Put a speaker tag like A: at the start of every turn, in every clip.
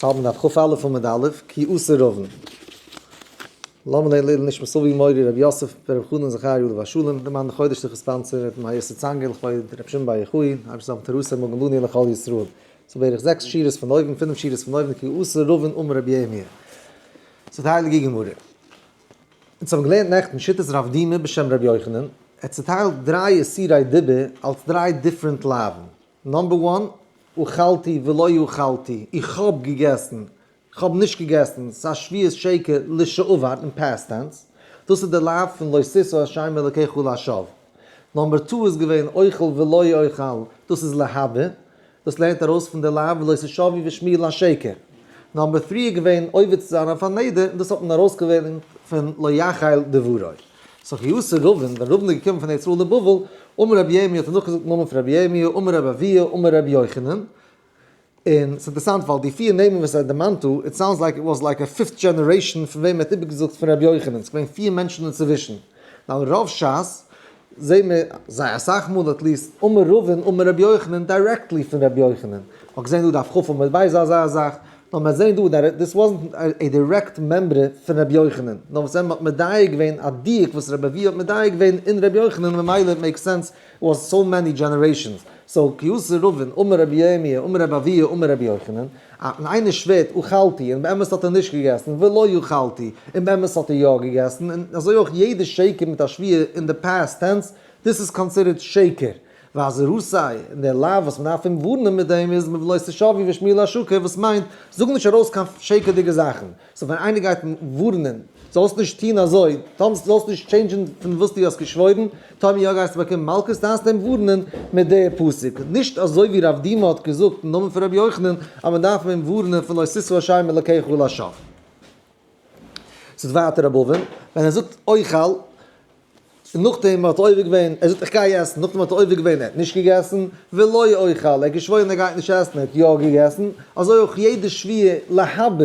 A: האלט מען דף כ"א עמוד א', כי אתא רבין. לאמיר לערנען לעילוי נשמת אבי מורי רבי יוסף בן רבי חנן זכריה עליו השלום, דער מאן דחודש זיך sponsor רבי מאיר יוסף צאנגער לכבוד רבי שמעון בר יוחאי, אייבערשטער זאל האבן תורתו מגן לנו לכל ישראל. ס'איז בערך זעקס שורות פון אויבן, פינף שורות פון אויבן, כי אתא רבין אמר רבי ירמי'. ס'איז די הייליגע גמרא. אונז האבן געלערנט נעכטן שיטת רב דימי בשם רבי יוחנן, ער האט צוטיילט דריי איסורי דיבה אלס דריי different לאווין. number one, אכלתי ולא אכלתי, איך האב געגעסן, איך האב נישט געגעסן, ס'איז א שבועת שקר לשעבר אין past tense, דאס איז די לאו פון לא תשא את שם אלקיך לשווא. number two איז געווען אוכל ולא אוכל, דאס איז להבא, דאס לערנט ארויס פון די לאו ולא תשבעו ושמי לשקר. number three איז געווען עובר צו זיין אויף א נדר, און דאס האט מען ארויסגעלערנט פון לא יחל דברו. סאו כי אתא רבין, ווען רבין איז געקומען פון ארץ ישראל לבבל, אמר רבי ירמי' האט ער נאכגעזאגט נאמען פון רבי ירמי', אמר רבי אבהו, אמר רבי יוחנן, און ס'איז אינטערעסאנט ווייל די פיר נעמען וואס ער דערמאנט דא, it sounds like it was like a fifth generation פון וועם ער האט איבערגעזאגט פון רבי יוחנן, ס'איז געווען פיר מענטשן אינצווישן. ווייל רוב שס זעהן מיר זיי אסאך מאל at least אמר רבין אמר רבי יוחנן directly פון רבי יוחנן, מ'האט געזעהן דא דף כ עמוד ב' אזא זאך, נאר מ'האט זעהן דא that this wasn't a direct מימרא פון רבי יוחנן, נאר וואס מ'האט מדייק געווען א דיוק וואס רבי אבהו האט מדייק געווען אין רבי יוחנן ממילא it makes sense was so many generations, so כי אתא רבין אמר רבי ירמי' אמר רבי אבהו אמר רבי יוחנן, און איינער שווערט אכלתי און באמת האט ער נישט געגעסן ולא אכלתי און באמת האט ער יא געגעסן, און אזוי אויך יעדע שקר מיט א שבועה אין די past tense, דאס איז considered שקר. ואזהרתיה, און דער לאו וואס מ'דארף אים ווארענען מיט דעם איז מלא תשבעו ושמי לשקר וואס מיינט, זאג נישט ארויס קיין שקר'דיגע זאכן. so ווען איינער גייט ווארענען, זאלסט נישט טון אזוי, זאלסט נישט change ן פון וואס דו האסט געשוואוירן, טאמער יא גייסטו באקומען מלקות, דארפסטו אים ווארענען מיט די פסוק. נישט אזוי ווי רב דימא האט געזאגט אין נאמען פון רבי יוחנן, אז מען דארף אים ווארענען פון לא תשא את שם אלקיך לשווא. ס'איז ווייטער רב אבין, ווען ער זאגט אוכל, און נאכדעם האט ער עובר געווען, ער זאגט איך גיי עסן, נאכדעם האט ער עובר געווען, ער האט נישט געגעסן, ולא אוכל, ער האט געשוואוירן ער גייט נישט עסן, ער האט יא געגעסן, אזוי אויך יעדע שבועה להבא,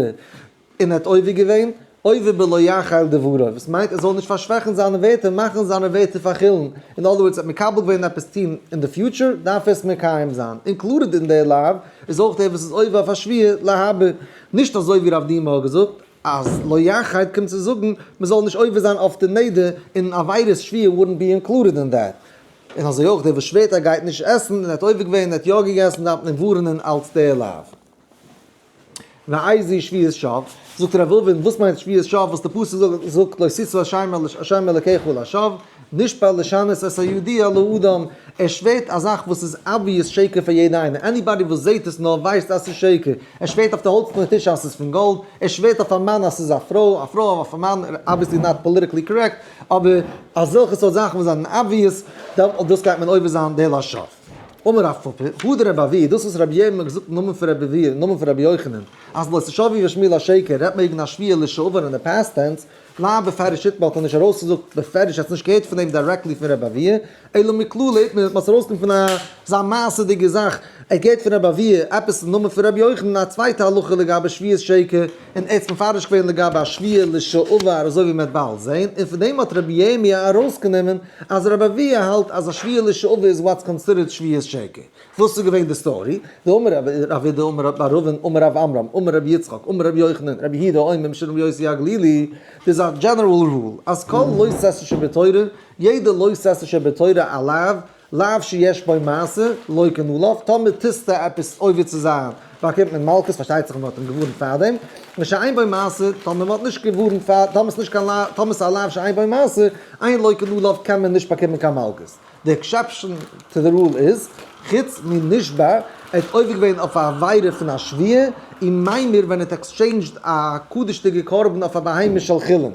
A: און ער האט עובר געווען, עובר בלא יחל דברו, וואס מיינט ער זאל נישט פארשוועכן זיינע ווערטער, מאכן זיינע ווערטער פאר חולין, אין other words ער האט מקבל געווען עפעס טון אין די future, דארף ער עס מקיים זיין, included אין די לאו איז אויך דער וואס איז עובר אויף א שבועה להבא, נישט אזוי ווי רב דימא האט געזאגט, אז לא יחל קומט צו זאגן מען זאל נישט עובר זיין אויף די נדר און עבירות שבועה wouldn't be included in that. און אזוי אויך דער וואס שווערט ער גייט נישט עסן און ער האט עובר געווען און ער האט יא געגעסן דארף מען אים ווארענען אלץ דער לאו. ואיזו שבועת שוא, זאגט רב אבין וואס מיינט שבועת שוא וואס די פסוק זאגט לא תשא את שם אלקיך לשווא, נשבע לשנות את הידוע לאדם, ער שווערט א זאך וואס איז obvious שקר פאר יעדע איינער, anybody וואס זעהט עס נאר ווייסט אז ס'איז שקר, ער שווערט אויף די האלצערנע טיש אז ס'איז פון גאלד, ער שווערט אויף א מאן אז ס'איז א פרוי, א פרוי אויף א מאן, obviously not politically correct, אבער אזעלכע סארט זאכן וואס זענען obvious, דאס גייט מען עובר זיין די לשווא. אמר רב פפא, הא דרבי אבהו, דאס וואס רבי ירמי' האט געזאגט אין נאמען פון רבי אבהו, אין נאמען פון רבי יוחנן, אז לא תשבעו ושמי לשקר, רעדט מען וועגן א שבועה לשעבר אין די past tense, לאו בפירוש איתמר האט ער נישט ארויסגעזאגט בפירוש האט נישט געהערט פון אים directly פון רבי אבהו, אלא מכללא איתמר האט מען עס ארויסגענומען פון א זיין מעשה'דיגע זאך, ער האט געהערט פון רבי אבהו עפעס אין נאמען פון רבי יוחנן א צווייטע הלכה לגבי שבועת שקר, און ער האט עס מפרש געווען לגבי א שבועה לשעבר אזוי ווי מען וועט באלד זעהן, און פון דעם האט רבי ירמי' ארויסגענומען אז רבי אבהו האלט אז א שבועה לשעבר איז what's considered שבועת שקר. וואס איז געווען די story? דאמר רב אידי אמר רב בר אבין אמר רב עמרם אמר רבי יצחק אמר רבי יוחנן רבי יהודה אומר משום רבי יוסי הגלילי, דאס איז א general rule אז כל לא תעשה שבתורה, יעדע לא תעשה שבתורה א לאו, לאו שיש בו מעשה, לוקין עליו, טאמער טוסטו עפעס עובר צו זיין באקומט מען מלקות, פארשטייט זיך מען האט אים געווארנט פארדעם, ושאין בו מעשה, טאמער מען האט נישט געווארנט פאר, טאמער ס'איז נישט קיין לאו, טאמער ס'איז א לאו שאין בו מעשה, אין לוקין עליו קען מען נישט באקומען קיין מלקות. די exception to the rule איז, חוץ מנשבע, ער האט עובר געווען אויף א עבירה פון א שבועה, וממיר ווען ער האט exchanged א קדש'דיגע קרבן אויף א בהמה של חולין.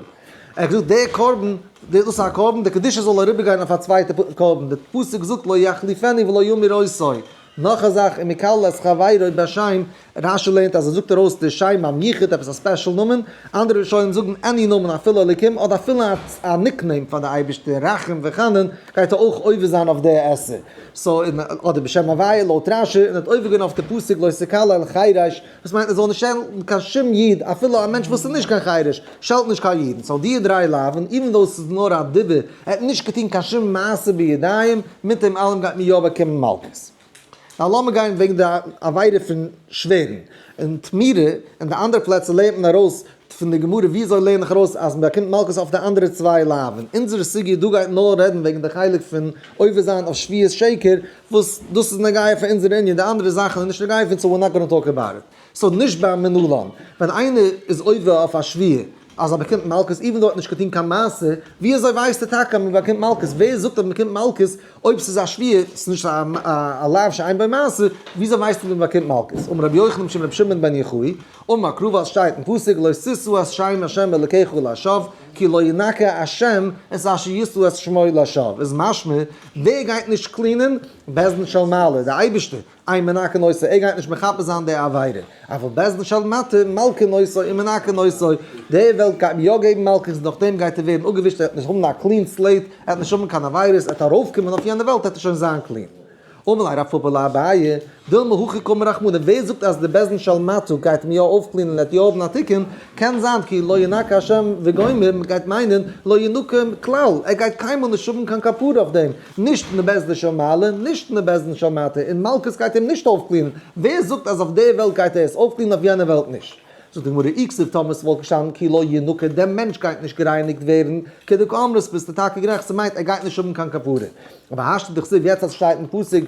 A: ער האט געזאגט דער קרבן, דאס איז א קרבן, די קדושה זאל אריבערגיין אויף א צווייטע קרבן, די פסוק זאגט לא יחליפנו ולא ימיר אותו. נאך א זאך, ומקלל את חברו בשם, רשי לערנט אז ער זאגט ארויס די שם המיוחד, עפעס א special נאמען, אנדערע ראשונים זאגן any נאמען אפילו אלוקים, אדער אפילו א nickname פאר די אייבערשטער, רחום וחנון, גייט ער אויך עובר זיין אויף די עשה. so, אדער בשם הוויה לויט רשי, און ער האט עובר געווען אויף די פסוק לא תקלל חרש, וואס מיינט ער זאל נישט שעלטן קיין שום איד, אפילו א מענטש וואס איז נישט קיין חרש, שעלט נישט קיין אידן. so די דריי לאווין, even though ס'איז נאר א דיבור, ער האט נישט געטון קיין שום מעשה בידיים, מיט דעם אלעם גייט מען יא באקומען מלקות. Now לאמיר גיין וועגן די עבירה פון שווערן און תמורה, אין די אנדערע פלעצער לערנט מען ארויס פון די גמרא וויאזוי לערן איך ארויס אז מען באקומט מלקות אויף די אנדערע צוויי לאווין. אונזערע סוגיא דא גייט נאר רעדן וועגן די חלק פון עובר זיין אויף שבועת שקר וואס דאס איז נוגע פאר אונזער ענין, די אנדערע זאכן איז נישט נוגע פון so we're not gonna talk about it. So נשבע מנלן, ווען איינער איז עובר אויף א שבועה אז ער באקומט מלקות even though ער האט נישט געטון קיין מעשה, ווי אזוי ווייסט ער טאקע אז מען באקומט מלקות? ווער זאגט אז מען באקומט מלקות אויב ס'איז א שבועה, ס'איז נישט א לאו שאין בו מעשה, וויאזוי ווייסט ער אז מען באקומט מלקות? אמר רבי יוחנן בשם רבי שמעון בן יוחאי, אמר קרא ווייל ס'שטייט אין פסוק לא תשא את שם השם אלקיך לשווא כי לא ינקה השם את אשר ישא את שמו לשווא, איז משמע ווער גייט נישט clean ען? בית דין של מעלה, די אייבערשטער, אין מנקין אותו, ער גייט נישט מכפר זיין די עבירה, אבל בית דין של מטה, מלקין אותו ומנקין אותו, די וועלט גייט אים יא געבן מלקות און נאכדעם גייט ער ווערן אפגעווישט, ער וועט נישט האבן א clean slate, ער וועט נישט האבן קיין עבירות, ער וועט ארויפקומען אויף יענע וועלט וועט ער שוין זיין clean. אמר ליה רב פפא לאביי, דילמא הכי קאמר רחמנא, ווער זאגט אז די בית דין של מטה גייט אים יא אויפ clean ען און ער וועט יא האבן א תיקון, קען זיין כי לא ינקה השם וגומר, מען גייט מיינען לא ינקה כלל, ער גייט קיינמאל נישט האבן קיין כפרה אויף דעם, נישט אין די בית דין של מעלה, נישט אין די בית דין של מטה, און מלקות גייט אים נישט אויפ clean ען, ווער זאגט אז אויף די וועלט גייט ער עס אויפ clean ען אויף יענע וועלט נישט? זאגט די גמרא אי כתיב טאמער ס'וואלט געשטאנען כי לא ינקה דער מענטש גייט נישט גערייניגט ווערן, כדקאמרת ביסטו טאקע גערעכט ס'מיינט ער גייט נישט האבן קיין כפרה, אבער השתא דכתיב יעצט אז ס'שטייט אין פסוק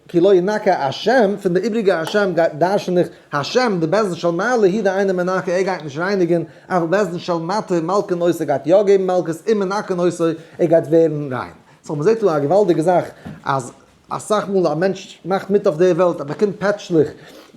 A: כי לא ינקה השם, פון די איבריגע השם גייט דרש'ן איך השם, די בית דין של מעלה הוא דאינו מנקה ער גייט נישט רייניגען, אבל בית דין של מטה מלקין אותו גייט יא געבן מלקות ומנקין אותו ער גייט ווערן ריין. So מ'זעט דא א געוואלדיגע זאך אז אסאך מאל א מענטש מאכט מיט אויף די וועלט, ער באקומט פעטשלעך,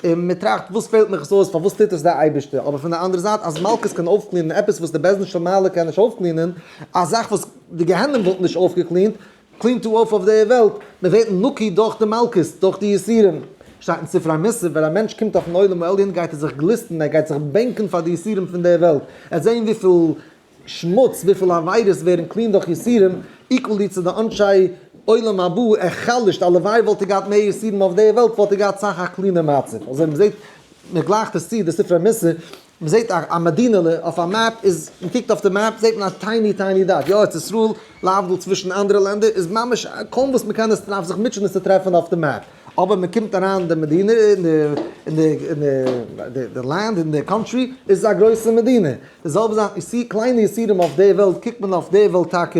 A: און מען טראכט וואס פעלט מיך עס אויס, פארוואס טוט עס דער אייבערשטער, אבער פון די אנדערע זייט אז מלקות קען אויפ clean ען עפעס וואס די בית דין של מעלה קען נישט אויפ clean ען, א זאך וואס די גיהנום וואלט נישט אויפגע clean ט, clean ט אויף אויף די וועלט, מען ווערט נקי דורך די מלקות, דורך די יסורים. שטייט אין ספרי מוסר, ווען א מענטש קומט אויפן עולם העליון גייט ער זיך גליסטן, ער גייט זיך בענקען פאר די יסורים פון די וועלט, ער וועט זען וויפיל שמוץ, וויפיל עבירות ווערן clean דורך יסורים, equally צו די אנשי עולם הבא, ער חלש'ט, הלוואי וואלט ער געהאט מער יסורים אויף די וועלט וואלט ער געהאט סאך א clean ער מצב, אזוי מ'זעט, מ'גלייכט עס צו די ספרי מוסר, מ'זעט א מדינה'לע אויף א map, איז מ'קוקט אויף די map זעט מען א tiny tiny dot, יא ארץ ישראל, להבדיל צווישן אנדערע לענדער, איז ממש קוים וואס מ'קען עס, מ'דארף זיך מוטשען עס צו טרעפן אויף די map. אבער מען קומט אריין אין די מדינה, אין די לאנד, אין די country, איז עס א גרויסע מדינה. די זעלבע זאך, קליינע יסורים אויף די וועלט, קוקט מען אויף די וועלט טאקע,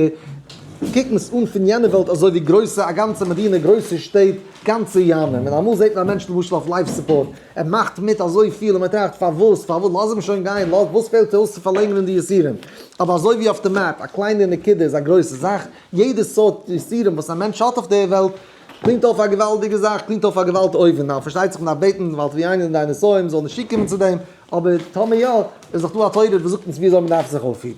A: קוקט מען עס אן פון יענע וועלט אזוי ווי גרויסע, א גאנצע מדינה, גרויסע שטעט, גאנצע ימים. און אמאל זעט מען א מענטש למשל אויף life support, ער מאכט מיט אזוי פיל און מען טראכט פארוואס, פארוואס, לאז אים שוין גיין, לאז, וואס פעלט אויס צו פארלענגערן די יסורים. אבער אזוי ווי אויף די map, א קליינע נקודה איז א גרויסע זאך, יעדע סארט יסורים וואס א מענטש האט אויף די וועלט, clean ט אויף א געוואלדיגע זאך, clean ט אויף א געוואלד אויבן, נאר פארשטייט זיך מ'דארף בעטן ווייל תביאני לידי נסיון מ'זאל נישט צוקומען צו דעם, אבער טאמער יא, איז דאך דא א תורה וואס זאגט אונז ווי אזוי מ'דארף זיך אויפפירן.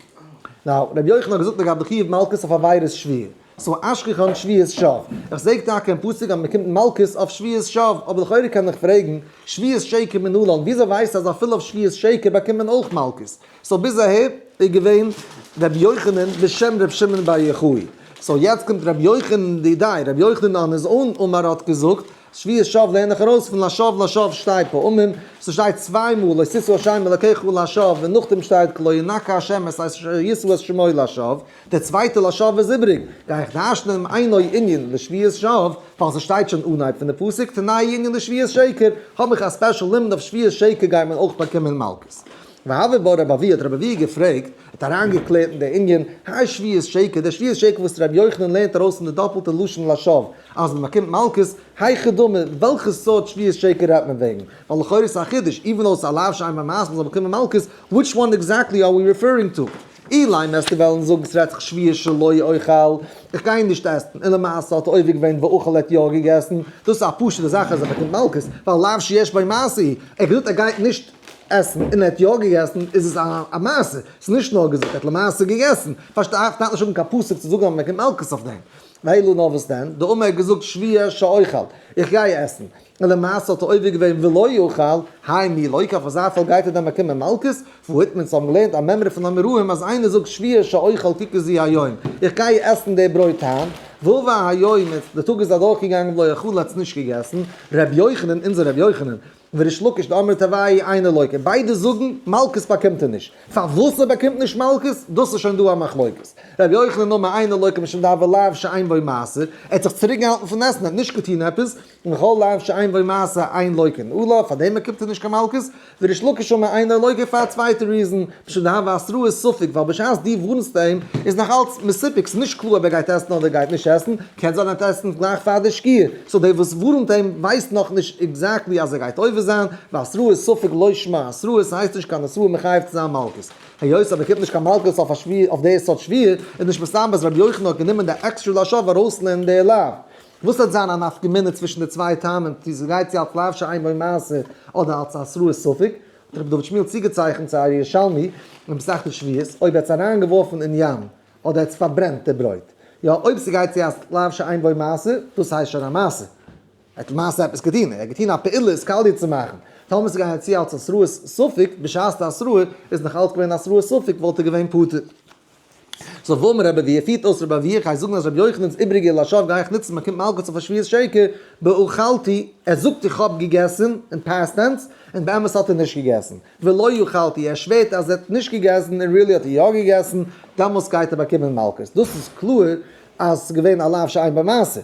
A: Now, רבי יוחנן האט געזאגט לגבי חיוב מלקות אויף עבירות שבועה, so אשכחן שבועת שווא, איך זעה טאקע אין פסוק אז מ'באקומט מלקות אויף שבועת שווא, אבער לכאורה קען איך פרעגן, שבועת שקר מנלן, וויאזוי ווייסטו אז אפילו אויף שבועת שקר באקומט מען אויך מלקות? So ביז אהער איז געווען רבי יוחנן בשם רבי שמעון בר יוחאי. So יעצט קומט רבי יוחנן דידיה, רבי יוחנן on his own אמר האט געזאגט, שבועת שווא לערן איך ארויס פון לשווא לשווא שתי פעמים, ס'שטייט צוויי מאל לא תשא השם אלקיך לשווא און נאכדעם שטייט כי לא ינקה השם את אשר ישא את שמו לשווא, די צווייטע לשווא איז איבעריג, גיי איך דרש'נען אינו ענין לשבועת שווא, ווייל ס'שטייט שוין אנהייב פון די פסוק תנאי ענין לשבועת שקר, האב איך א special לימוד אויף שבועת שקר גייט מען אויך באקומען מלקות. והוה בעי רבי אבהו האט רבי אבהו געפרעגט, האט אריינגעקלערט אין די ענין, האי שבועת שקר, דער שבועת שקר וואס רבי יוחנן לערנט ארויס פון די דאפלטע לשון לשווא, אז מען באקומט מלקות, היכי דמי, וועלכע סארט שבועת שקר רעדט מען וועגן? ווייל לכאורה איז עס א חידוש, even though עס איז א לאו שאין בו מעשה מען זאל באקומען מלקות, which one exactly are we referring to? אילימא וועסטו וועלן זאגן ס'רעדט זיך שבועה שלא אוכל, איך גיי נישט עסן, און למעשה האט ער עובר געווען ואכל ער האט יא געגעסן, דאס איז א פשוט'ע זאך אז ער באקומט מלקות, ווייל לאו שיש בו מעשה הוא, ער האט געזאגט ער גייט נישט עסן און ער האט יא געגעסן איז עס א מעשה, ס'איז נישט נאר געזאגט, ער האט למעשה געגעסן, פארשטייט איך דארף נישט האבן קיין פסוק צו זאגן אז מען באקומט מלקות אויף דעם. ואלא נאר וואס דען, דאמר האט געזאגט שבועה שאוכל, איך גיי עסן, און למעשה האט ער עובר געווען ולא אכל, האי מי לוקה, אויף אזא פאל גייט ער דען באקומען מלקות? והא איתמר אונז האבן געלערנט א מימרא פון אמוראים אז איינער זאגט שבועה שאוכל ככר זו היום, איך גיי עסן די ברויט היינט, ועבר היום, די טאג איז אדורכגעגאנגען ולא אכל ער האט עס נישט געגעסן, ר' יוחנן, אונזער ר' יוחנן, וריש לקיש דאמרי תרוייהו אינו לוקה, ביידע זאגן מלקות באקומט ער נישט, פארוואס ער באקומט נישט מלקות דאס איז שוין דא א מחלוקת, רבי יוחנן אמר אינו לוקה משום דהוה לאו שאין בו מעשה, ער האט זיך צוריק געהאלטן פון עסן ער האט נישט געטון עפעס, און כל לאו שאין בו מעשה אין לוקין עליו, פאר דעם באקומט ער נישט קיין מלקות, וריש לקיש אמר אינו לוקה פאר א צווייטע reason, משום דהוה התראת ספק, ווייל בשעת דו ווארנסט אים איז נאך אלץ מסופק, ס'איז נישט קלאר אויב ער גייט עסן אדער גייט נישט עסן, קען זיין ער וועט עסן גלייך פאר די שקיעה, so דער וואס ווארנט אים ווייסט נאכנישט exactly אז ער גייט עובר זיין, והתראת ספק לא שמה התראה, ס'הייסט נישט קיין התראה מחייב צו זיין מלקות. היות אז מ'קומט נישט קיין מלקות אויף א שבועה אויף די סארט שבועה, איז נישט מסתבר אז רבי יוחנן האט גענומען די עקסטרע לשוא ארויסלערנען די לאו. וואס וועט זיין א נפקא מינה צווישן די צוויי טעמים צו ס'גייט צו אלס לאו שאין בו מעשה אדער אלס התראת ספק, האט רבי דוד שמואל צוגעצייכנט צו א ירושלמי אין מסכת שבועות, אויב ער האט עס אריינגעווארפן אין ים אדער ער האט עס פארברענט די ברויט, יא אויב ס'גייט צו אלס לאו שאין בו מעשה, דאס הייסט שוין א מעשה, ער האט למעשה עפעס געטון, ער האט געטון א פעולה עס קאליע צו מאכן, טאמער ס'גייט צו אלס התראת ספק, בשעת די התראה איז נאך אלץ געווען התראת ספק וואלט ער געווען פטור. so ואמר רבי אבהו פירט אויס רבי אבהו, איך גיי זאגן אז רבי יוחנן'ס איבריגע לשוא גיי איך נוצן, מען קומט מלקות אויף א שבועת שקר, באכלתי, ער זאגט איך האב געגעסן, אין past tense, און באמת האט ער נישט געגעסן, ולא אכלתי, ער שווערט אז ער האט נישט געגעסן און really האט ער יא געגעסן, דאמאלס גייט ער באקומען מלקות. דאס איז קלאר אז ס'איז געווען א לאו שאין בו מעשה.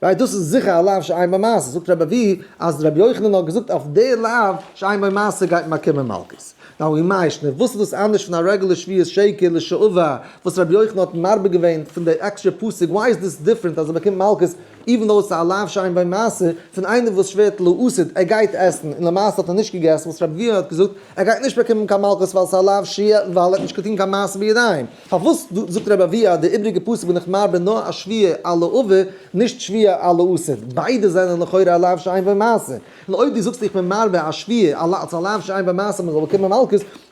A: right דאס איז זיכער א לאו שאין בו מעשה, זאגט רבי אבהו אז רבי יוחנן האט געזאגט אויף די לאו שאין בו מעשה גייט מען באקומען מלקות. now ומאי שנא, וואס איז דאס אנדערש פון א רעגולער שבועת שקר לשעבר וואס רבי יוחנן האט מרבה געווען פון די עקסטרע פסוק, why is this different אז ער באקומט מלקות even though עס איז א לאו שאין בו מעשה, פון איינער וואס שווערט לעתיד ער גייט עסן און למעשה האט ער נישט געגעסן וואס רבי אבהו האט געזאגט ער גייט נישט באקומען קיין מלקות ווייל עס איז א לאו ש ווייל ער האט נישט געטון קיין מעשה בידיים. פארוואס זאגט רבי אבהו אז די איבריגע פסוק בין איך מרבה נאר א שבועה על העבר נישט שבועה על העתיד? ביידע זענען לכאורה א לאו שאין בו מעשה. און אויב דו זאגסט איך בין מרבה א שבועה על אלס א לאו שאין בו מעשה מען זאל באקומען מלקות,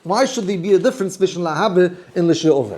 A: why should there be a difference צווישן להבא און לשעבר?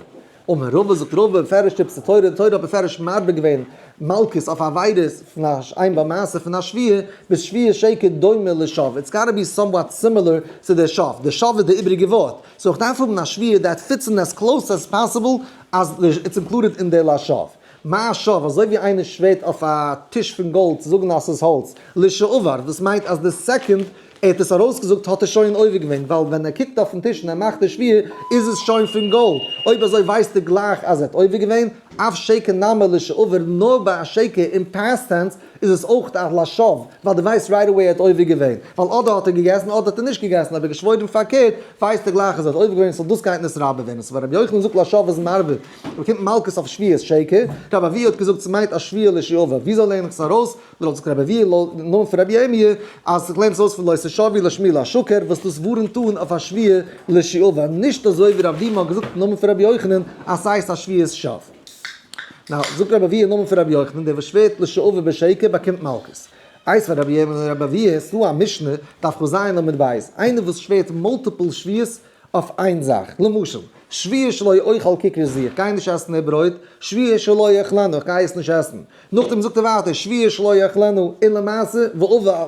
A: אמר רבא זאגט רבא בפירוש טיפסה תורה, די תורה האט בפירוש מרבה געווען מלקות אויף עבירות פון א שאין בו מעשה פון א שבועה, ביז שבועת שקר דומה לשוא, it's gotta be somewhat similar צו די שוא, די שוא איז די איבריגע ווארט, so איך דארף האבן א שבועה that fits in as close as possible אז it's included אין די לשוא. מה שוא, אזוי ווי איינער שווערט אויף א טיש פון גאלד צו זאגן אז ס'איז האלץ, לשעבר, דאס מיינט אז די second ער האט עס ארויסגעזאגט האט ער שוין עובר געווען, ווייל ווען ער קוקט אויפן טיש און ער מאכט די שבועה איז עס שוין פון גאלד, אויב אזוי ווייסט ער גלייך אז ער האט עובר געווען, אף שקר נמי לשעבר, נאר ביי א שקר אין past tense איז עס אויך א לשוא, ווייל דו ווייסט right away ער האט עובר געווען, ווייל אדער האט ער געגעסן אדער האט ער נישט געגעסן, אויב ער געשוואוירן פארקערט ווייסט ער גלייך אז ער האט עובר געווען, so דאס גייט נתרבה ווערן, so ווען רבי יוחנן זאגט לשוא איז מרבה, באקומט מלקות אויף שבועת שקר, רבי אבהו האט געזאגט ס'מיינט א שבועה לשעבר, וויאזוי לערן איך עס ארויס? לויט זאגט רבי אבהו לויט נאמען פון רבי ירמי' אז איך לערן עס אויס פון לא תשבעו לשמי לשקר וואס דאס ווארענט אן אויף א שבועה לשעבר, נישט אזוי ווי רב דימא האט געזאגט אין נאמען פון רבי יוחנן אז ס'הייסט א שבועת שווא. now, זאגט רבי אבהו אין נאמען פון רבי יוחנן, דער וואס שווערט לשעבר בשקר באקומט מלקות. איתיביה רבי ירמי' לרבי אבהו, ס'דא א משנה, דף כז עמוד ב', איינער וואס שווערט multiple שבועות אויף איין זאך, למשל, שבועה שלא אוכל ככר זו, איך גיי נישט עסן די ברויט, שבועה שלא אוכלנה, איך גיי עס נישט עסן. נאכדעם זאגט ער ווייטער, שבועה שלא אוכלנה, און למעשה,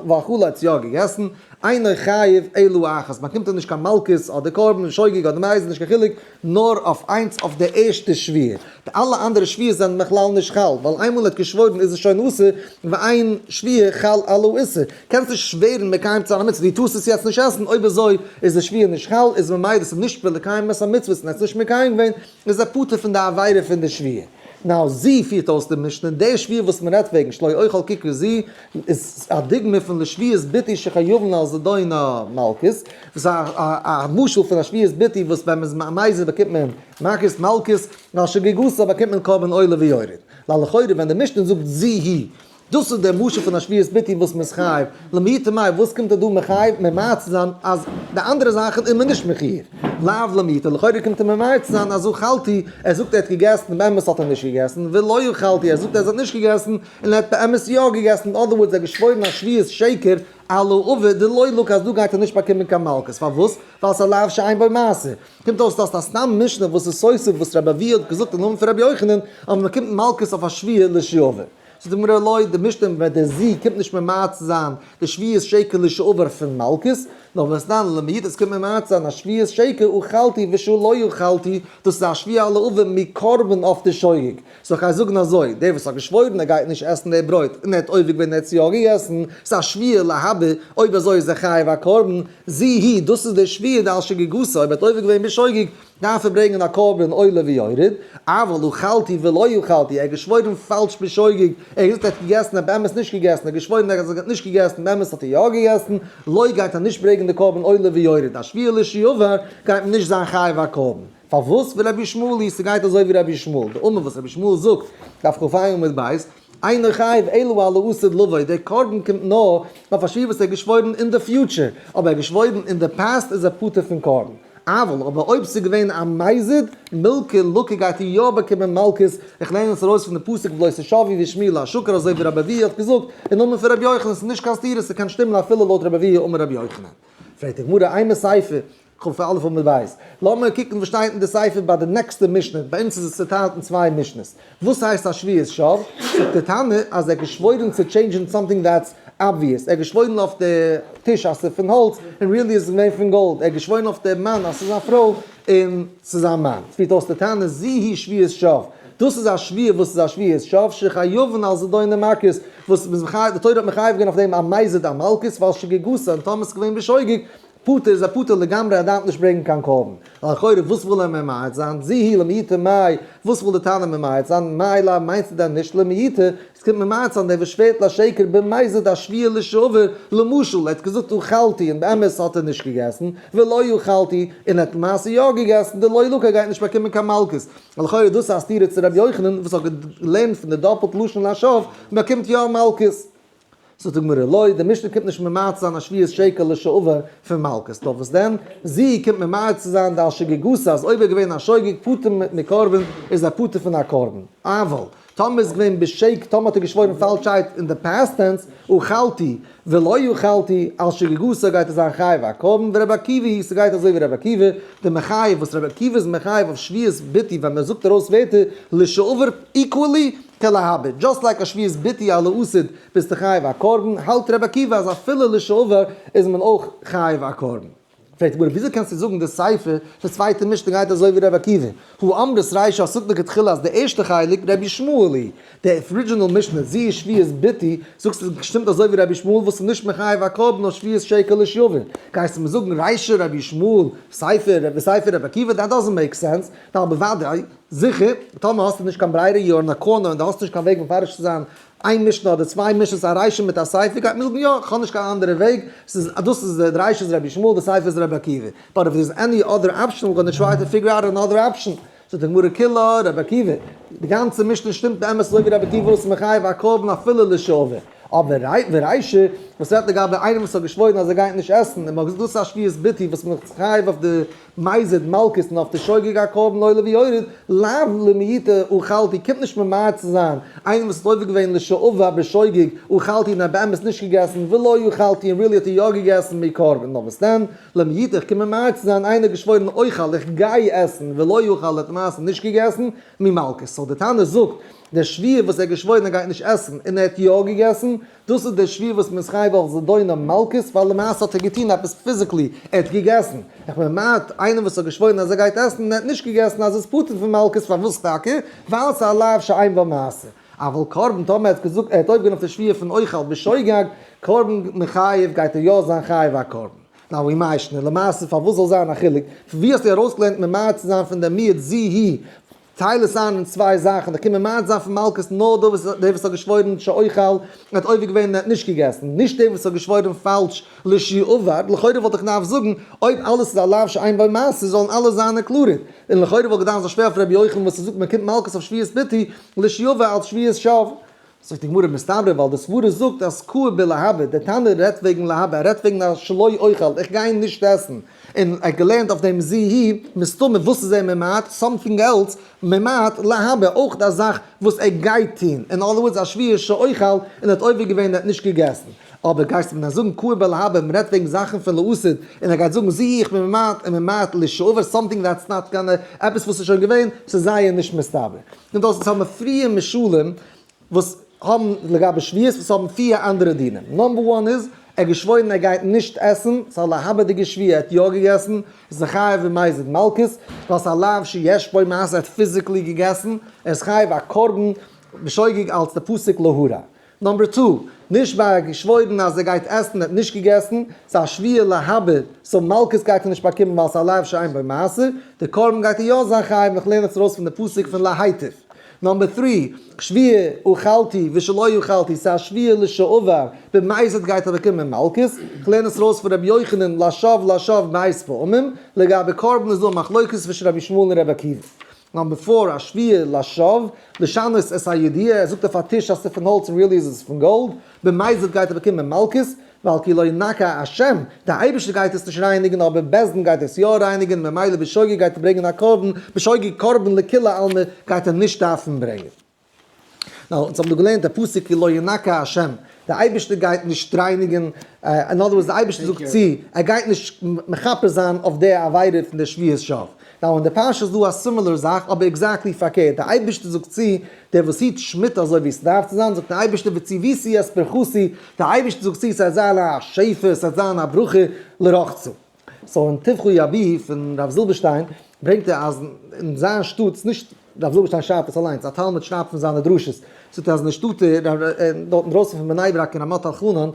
A: ואכל האט יא געגעסן, אינו חייב אלא אחת, באקומט ער נישט קיין מלקות אדער קרבן, שוגג אדער מזיד, נישט קיין חילוק, נאר אויף איינס אויף די ערשטע שבועה, די אלע אנדערע שבועות זענען בכלל נישט חל, ווייל איינמאל ער האט געשוואוירן איז עס שוין אסור, ואין שבועה חל על האיסור, קענסט נישט שווערן מקיים צו זיין א מצוה, דו טארסט עס יעצט נישט עסן, אויב אזוי איז די שבועה נישט חל, איז ממילא עס איז נישט ולקיים את המצוות און ער האט עס נישט מקיים געווען, איז ער פטור פון די עבירה פון די שבועה. now זי פירט אויס די משנה, די שבועה וואס מען רעדט וועגן שלא אוכל ככר זו, איז א דוגמא פון לשבועת ביטוי שחייבין על זדונה מלקות, וואס איז א משל פון א שבועת ביטוי וואס ווען מען איז מזיד באקומט מען מכות מלקות, ועל שגגתה באקומט מען קרבן עולה ויורד. ווייל לכאורה ווען די משנה זאגט זו היא, דאס איז דער משל פון א שבועת ביטוי וואס מ'איז חייב, למעוטי מאי, וואס קומט ער דא מחייב ממעט צו זיין אז די אנדערע זאכן איז מען נישט מחויב? לאו למעוטי, לכאורה קומט ער ממעט צו זיין אז אכלתי, ער זאגט ער האט געגעסן, באמת האט ער נישט געגעסן, ולא אכלתי, ער זאגט ער האט נישט געגעסן, און ער האט באמת יא געגעסן, אין other words ער האט געשוואוירן א שבועת שקר על העבר דלא לקי אז דא גייט ער נישט באקומען קיין מלקות, פארוואס? ווייל ס'איז א לאו שאין בו מעשה. קומט אויס דאס א סתם משנה וואס איז סותר וואס רבי אבהו האט געזאגט אין נאמען פון רבי יוחנן אז מ'באקומט מלקות אויף א שבועה לשעבר. זאגט די גמרא לא, די משנה מיט די ז' קומט נישט ממעט צו זיין די שבועת שקר לשעבר פון מלקות, נאר והתנן למעוטי, עס קומט ממעט זיין א שבועת שקר אכלתי ושלא אכלתי, דאס איז א שבועה על העבר מקרבן אויף די שוגג. so איך גיי זאגן אזוי, דער וואס האט געשוואוירן ער גייט נישט עסן די ברויט, און ער האט עובר געווען ער האט עס יא געגעסן, ס'איז א שבועה להבא, אויב אזוי איז ער חייב א קרבן, זו היא, דאס איז די שבועה דעל שגגתו, אויב ער האט עובר געווען בשוגג, דארף ער ברענגען א קרבן עולה ויורד, אבל אכלתי ולא אכלתי, ער האט געשוואוירן פאלש בשוגג, ער האט געזאגט ער האט געגעסן, ער האט באמת נישט געגעסן, ער האט געשוואוירן ער האט נישט געגעסן, באמת האט ער יא געגעסן, לא גייט ער נישט ברענגען די קרבן עולה ויורד, א שבועה לשעבר גייט מען נישט זיין חייב א קרבן. פארוואס ורבי ישמעאל היא, ס'גייט אזוי ווי רבי ישמעאל, דאמר וואס רבי ישמעאל זאגט, דף כ"ה עמוד ב', אינו חייב אלא על העתיד לבוא, דער קרבן קומט נאר אויף א שבועה וואס ער האט געשוואוירן אין די future, אבער ער האט געשוואוירן אין די past איז ער פטור פון קרבן. אבל אבער אויב ס'איז געווען א מזיד, מילקא לקי גייט ער יא באקומען מלקות, איך לערן עס ארויס פון די פסוק ולא תשבעו והשמיעו לשקר אזוי ווי רבי אבהו האט געזאגט אין נאמען פון רבי יוחנן, ס'איז נישט קיין סתירה ס'קען שטימען אפילו לויט רבי אבהו אמר רבי יוחנן. פרעגט די גמרא אימא סיפא, כ"א עמוד ב'. לאמיר קוקן וואס שטייט אין די סיפא ביי די נעקסטע משנה, ביי אונז איז עס צוטיילט אין צוויי משנה'ס. וואס הייסט א שבועת שוא? זאגט די תנא אז ער האט געשוואוירן צו change ן something that's obvious, ער האט געשוואוירן אויף די טיש אז ס'איז פון האלץ און really איז עס געווען פון גאלד, ער האט געשוואוירן אויף די מאן אז ס'איז א פרוי און ס'איז א מאן. פירט אויס די תנא זו היא שבועת שוא, דאס איז א שבועה וואס איז א שבועת שוא שחייבין על זדונו מכות, וואס מ'איז מחייב, די תורה האט מחייב געווען אויף דעם א מזיד א מלקות ווייל שגגתו און טאמער ס'איז געווען בשוגג פטור איז א פטור לגמרי ער דארף נישט ברענגן קיין קרבן. לכאורה וואס וויל ער ממעט זיין? זו היא למעוטי מאי, וואס וויל די תנא ממעט זיין? מאי לאו מיינסטו דען נישט למעוטי? עס קומט ממעט זיין דער וואס שווערט לשקר במזיד א שבועה לשעבר, למשל ער האט געזאגט אכלתי און באמת האט ער נישט געגעסן, ולא אכלתי און ער האט למעשה יא געגעסן, דלא לקי גייט נישט באקומען קיין מלקות. לכאורה דאס איז א סתירה צו ר' יוחנן וואס האט געלערנט פון די דאפלט לשון לשוא, מען באקומט יא מלקות. זאגט די גמרא לא, די משנה קומט נישט ממעט זיין א שבועת שקר לשעבר פון מלקות, נאר וואס דען, זי קומט ממעט צו זיין דעל שגגתו אז אויב ער איז געווען א שוגג פטור מקרבן איז ער פטור פון א קרבן, אבל טאמער איז געווען בשק טאמער האט ער געשוואוירן פאלשהייט אין די past tense, אכלתי ולא אכלתי, על שגגתו גייט ער זיין חייב א קרבן, ורבי עקיבא היא, ס'גייט אזוי ווי רבי עקיבא, די מחייב וואס רבי עקיבא איז מחייב אויף שבועת ביטוי ווען מען זאגט ארויס ווערטער לשעבר equally, כלהבא, just like א שבועת ביטוי על העתיד ביסטו חייב א קרבן, האלט רבי עקיבא אז אפילו לשעבר איז מען אויך חייב א קרבן. פרעגט די גמרא וויאזוי קענסטו זאגן די סיפא די צווייטע משנה גייט אזוי ווי רבי עקיבא, הא אמרת רישא זאגט לכתחילה אז די ערשטע חלק רבי ישמעאל היא, די original משנה זו היא שבועת ביטוי, זאגסטו עס שטימט אזוי ווי רבי ישמעאל וואס איז נישט מחייב א קרבן נאר שבועת שקר לשעבר, גייסטו מיר זאגן רישא רבי ישמעאל סיפא רבי עקיבא that doesn't make sense, נאר בוודאי זיכער, טאמער האסטו נישט קיין ברירה you're in a corner און דו האסט נישט קיין וועג מפרש צו זיין איין משנה אדער צוויי משנה'ס א רישא מיט א סיפא גייט מען זאגן יא כ'האב נישט קיין אנדערע וועג ס'איז דאס איז די רישא איז רבי ישמעאל די סיפא איז רבי עקיבא but if there is any other option we're gonna try to figure out another option זאגט די גמרא כולה רבי עקיבא די גאנצע משנה שטימט באמת אזוי ווי רבי עקיבא וואס איז מחייב א קרבן אפילו לשעבר. אבער ורישא, וואס רעדט לגבי איינעם וואס האט געשוואוירן אז ער גייט נישט עסן, און מ'האט געזאגט דאס איז א שבועת ביטוי וואס מ'איז חייב אויף די מזיד מלקות און אויף די שוגג א קרבן עולה ויורד, לאו למעוטי אכלתי קומט נישט ממעט צו זיין איינעם וואס האט עובר געווען לשעבר בשוגג אכלתי און ער האט באמת נישט געגעסן ולא אכלתי און really האט ער יא געגעסן מקרבן, נאר וואס דען, למעוטי איך קום ממעט צו זיין איינער האט געשוואוירן אוכל איך גיי עסן ולא אכל ער האט למעשה נישט געגעסן ממלקות, so די תנא זאגט דער שבועה וואס ער האט געשוואוירן ער גייט נישט עסן און ער האט יא געגעסן, דאס איז דער שבועה וואס מ'איז חייב אויף זדונו מלקות, ווייל למעשה האט ער געטון עפעס physically, ער האט געגעסן. איך בין ממעט איינער וואס האט געשוואוירן אז ער גייט עסן און ער האט נישט געגעסן אז עס פטור פון מלקות, פארוואס טאקע? ווייל ס'איז א לאו שאין בו מעשה. אבל קרבן טאמער ער האט געזאגט ער האט אויפגענומען אויף די שבועה פון אוכל בשוגג, קרבן מחייב גייט ער יא זיין חייב א קרבן. now ומאי שנא, למעשה פארוואס זאל זיין א חילוק? פון ווי האסטו ארויסגעלערנט ממעט צו זיין פון דער מיעוט זו היא טייל עס איין אין צוויי זאכן, די קומען ממעט זיין פון מלקות נאר דער וואס דער וואס האט געשוואוירן שאוכל האט עובר געווען און האט נישט געגעסן, נישט דער וואס האט געשוואוירן פאלש לשעבר, לכאורה וואלט איך געדארפט זאגן אויב אלעס איז א לאו שאין בו מעשה זאלן אלע זיין included, און לכאורה וואלט געדארפט זיין שווער אויף רבי יוחנן וואס ער זאגט מען קומט מלקות אויף שבועת ביטוי לשעבר אלס שבועת שוא. זאגט די גמרא מסתברא ווייל די סברא זאגט אז קאי בלהבא, דער תנא רעדט וועגן להבא, ער רעדט וועגן א שלא אוכל, איך גיי נישט עסן, און ער האט געלערנט אויף דעם זו היא, מסתמא וואס איז ער ממעט, something else, ממעט להבא, אויך א זאך וואס ער גייט טון, אין other words א שבועה שאוכל, און ער האט עובר געווען און ער האט נישט געגעסן. אבער גייסטו מיר זאגן קאי בלהבא, מען רעדט וועגן זאכן פון לעתיד, און ער גייט זאגן זו היא איך בין ממעט און ממעט לשעבר, something that's not gonna, עפעס וואס איז שוין געווען, ס'איז זייער נישט מסתבר. און דאס האבן פריע משלים וואס האבן לגבי שבועות וואס האבן פיר אנדערע דינים. number one איז, ער האט געשוואוירן ער גייט נישט עסן, ס'איז א להבה'דיגע שבועה, ער האט יא געגעסן, איז ער חייב במזיד מלקות, ווייל ס'איז א לאו שיש בו מעשה, ער האט physically געגעסן, ער איז חייב א קרבן בשוגג אלס די פסוק להרע. number two, נישט ביי געשוואוירן אז ער גייט עסן, ער האט נישט געגעסן, ס'איז א שבועה להבא, so מלקות גייט ער נישט באקומען ווייל ס'איז א לאו שאין בו מעשה, די קרבן גייט ער יא זיין חייב, איך לערן עס ארויס פון די פסוק פון להיטיב. number three, שבועה אכלתי ושלא אכלתי, ס'איז א שבועה לשעבר, במזיד גייט ער באקומען מלקות, איך לערן עס ארויס פון רבי יוחנן לשב לשב מאת פעמים, לגבי קרבן איז דא א מחלוקת צווישן רבי ישמעאל און רבי עקיבא. number four, א שבועה לשוא, לשנות את הידיעה, ער זאגט אויף א טיש אז ס'איז פון האלץ און really איז עס פון גאלד, במזיד גייט ער באקומען מלקות, ווייל כי לא ינקה השם, דער אייבערשטער גייט עס נישט רייניגן אבער בית דין גייט עס יא רייניגן, ממילא בשוגג גייט ער ברענגען א קרבן, בשוגג קרבן לכולי עלמא גייט ער נישט דארפן ברענגען. now, אונז האבן דא געלערנט א פסוק כי לא ינקה השם, דער אייבערשטער גייט נישט רייניגן, אין other words דער אייבערשטער זאגט צו, ער גייט נישט מכפר זיין אויף די עבירה פון די שבועת שווא. now אין די פרשה איז דא א similar זאך אבער exactly פארקערט, דער אייבערשטער זאגט צו, דער וואס היט שמיטה אזוי ווי עס דארף צו זיין, זאגט דער אייבערשטער וציוויתי את ברכתי, דער אייבערשטער זאגט צו ס'וועט זיין א שפע, ס'וועט זיין א ברכה לרחצה. so אין תבחו יבי' פון רב זילבערשטיין ברענגט ער אז אין זיין שטאט, ס'איז נישט רב זילבערשטיין שרייבט עס אליינס, א תלמיד שרייבט פון זיינע דרשות, זאגט ער אז אין די שטאט דארט אינדרויסן פון בני ברק אין רמת אלחנן,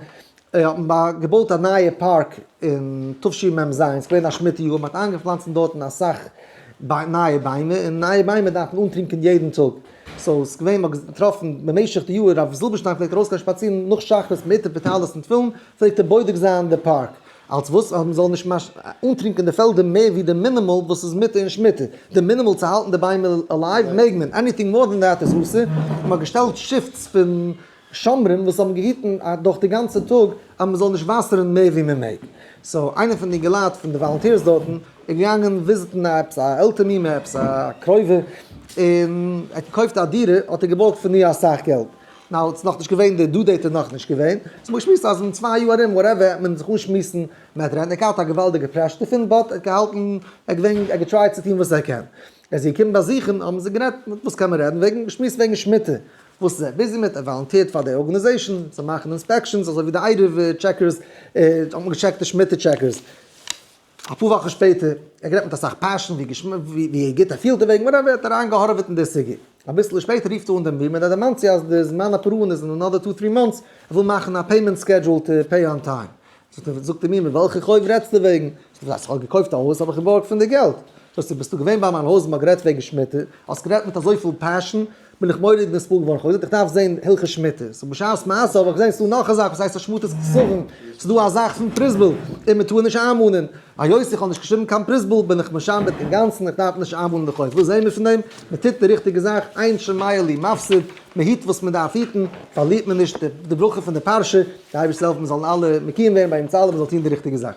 A: האט מען געבויט א נייע פארק אין תשמ ז, ס'איז געווען א שמיטה יאר, מ'האט איינגעפלאנצן דארטן אסאך נייע ביימער, און נייע ביימער דארף מען אנטרינקען יעדן טאג, so ס'איז געווען מ'האט געטראפן במשך די יאר, רב זילבערשטיין פלעגט ארויסגיין שפאצירן נאך שחרית מיט די טלית און תפילין, פלעגט ער בודק זיין די פארק, אלס וואס אז מ'זאל נישט אנטרינקען די פעלדער מער ווי די minimal וואס איז מותר אין שמיטה, די minimal צו האלטן די ביימער alive מעג מען, anything more than that איז אסור, מ'האט געשטעלט shifts פון שומרים וואס האבן געהיטן דורך די גאנצע טאג אז מ'זאל נישט וואסערן מער ווי מ'מעג. so איינער פון די אינגעלייט פון די volunteers דארטן איז געגאנגען וויזיטן א עפעס א עלטער מומע עפעס א קרובה און ער האט געקויפט א דירה האט ער געבארגט פון איר אסאך געלט. now ס'איז נאכנישט געווען די due date איז נאכנישט געווען. so מ'האט געשמועסט אז אין 2 יאר ארום whatever וועט מען זיך אנשמועסן מיט rent. ער האט געהאט א געוואלדיגע pressure דערפון but ער האט געהאלטן ער האט געווען ער האט געטרייט צו טון וואס ער קען. ער איז געקומען באזוכן האבן זיי גערעדט וואס קען מען רעדן וועגן געשמועסט וועגן שמיטה. וואס איז ער busy מיט? ער וואלונטירט פאר די organization צו מאכן inspections אזוי ווי די עירוב checkers האט מען געטשעקט די שמיטה checkers. אפאר וואכן שפעטער, ער האט גערעדט מיט אסאך passion ווי ווי גוט ער פילט דערוועגן whatever, ער האט אריינגעהארעוועט אין די סוגיא. אביסל שפעטער רופט ער אן דעם מומע און ער דערמאנט זי אז די זמן הפירעון איז אין another two three months, ער וויל מאכן א payment schedule to pay on time. זאגט די מומע, וועלכע חוב רעדסטו וועגן? זאגט ער, אז איך האב געקויפט א הויז האב איך געבארגט פון די געלט. זאגט זי, ביסטו געווען ביי מיין הויז און מ'האט גערעדט וועגן שמיטה, האסט גערעדט מיט אזויפיל passion, בין איך מורא'דיג נתפעל געווארן, כ'האב געזאגט איך דארף זען הלכות שמיטה, so בשעת מעשה האב איך געזען ס'דא נאך א זאך וואס הייסט השמטת כתבים, ס'דא א זאך פון פרוזבול, און מ'טאר נישט איינמאנען, היות איך האב נישט געשריבן קיין פרוזבול בין איך משעבד אינגאנצן, איך דארף נישט איינמאנען די חוב, וואס זעהן מיר פון דעם? מ'טוט די ריכטיגע זאך, אין שומע לי מפסיד, מ'היט וואס מ'דארף היטן, פארלירט מען נישט די ברכה פון די פרשה, די אייבערשטער זאל העלפן מיר זאלן אלע מקיים ווערן ביי אונז אלע, מ'זאל טון די ריכטיגע זאך.